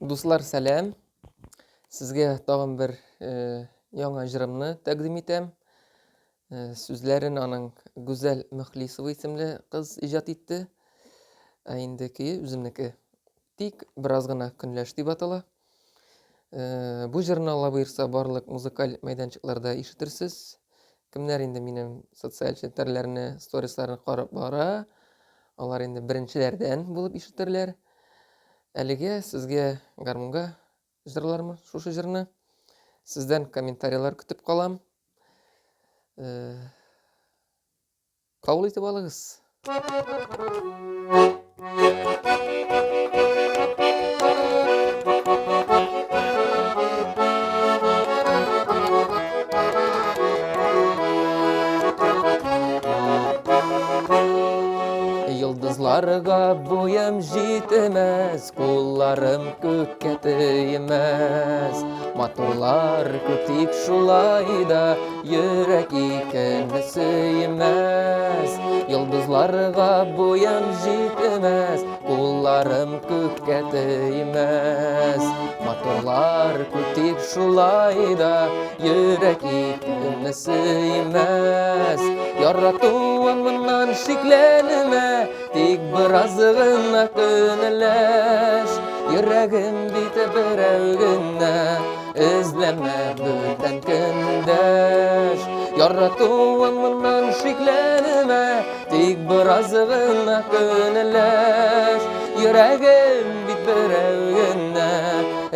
Дуслар, сәлам! Сезгә тагын бер яңа җырымны тәкъдим итәм. Сүзләрен аның Гүзәл Мөхлисова исемле кыз иҗат итте. Ә инде көе үземнеке. Тик бераз гына көнләш дип атала. Бу җырны Алла боерса барлык музыкаль мәйданчыкларда ишетерсез. Кемнәр инде минем социаль челтәрләрне, сторисларны карап бара, алар инде беренчеләрдән булып ишетерләр. Әлегә сезгә гармунга җырлармын шушы җырны. Сездән комментарийлар көтеп калам. Э, кабул итеп алыгыз. Йолдызларга буем җитмәс, кулларым күккә тиемәс. Матурлар күп тик шулай да йөрәк икене сөймәс. Йолдызларга буем җитмәс, кулларым күккә тиемәс. Матурлар күп тик шулай да йөрәк икене сөймәс. Яратуыңнан шикләнмә, тик бераз гына көнләш. Йөрәгем бит берәү генә, эзләмә бүтән көндәш. Яратуыңнан шикләнмә, тик бераз гына көнләш. Йөрәгем бит берәү генә,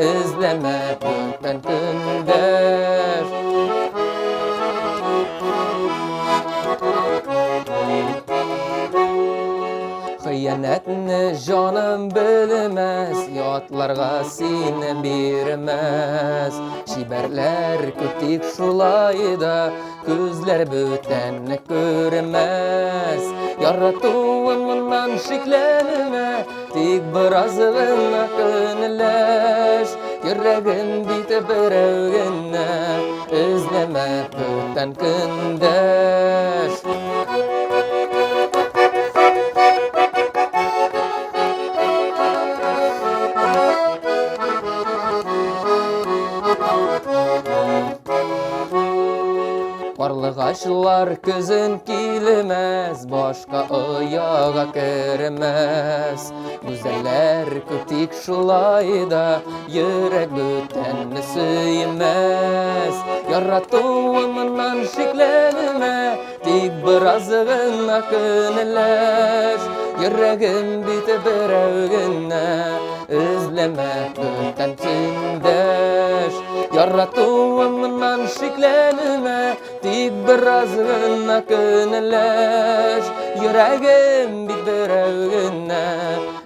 эзләмә бүтән көндәш. Хыянәтне җаным белмәс, ятларга сине бирмәс. Чибәрләр күп тик шулай да күзләр бүтәнне күрмәс. Яратуымнан шикләнмә, тик бераз гына көнләш. Йөрәгем бит берәү генә, эзләмә бүтән көндәш. Карлыгачлар көзен килмәс, башка ояга кермәс. Гүзәлләр күп тик шулай да йөрәк бүтәнне сөймәс. Яратуымнан шикләнмә, тик бераз гына көнләш. Йөрәгем бит берәү генә, эзләмә бүтән көндәш. Яратуымнан шикләнмә, тик бераз гына көнләш. Йөрәгем бит берәү генә,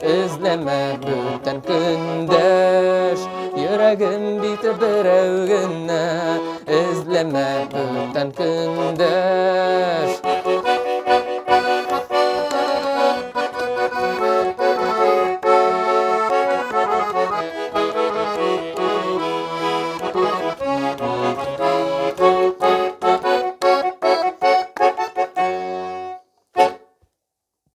эзләмә бүтән көндәш. Йөрәгем бит берәү генә, эзләмә бүтән көндәш.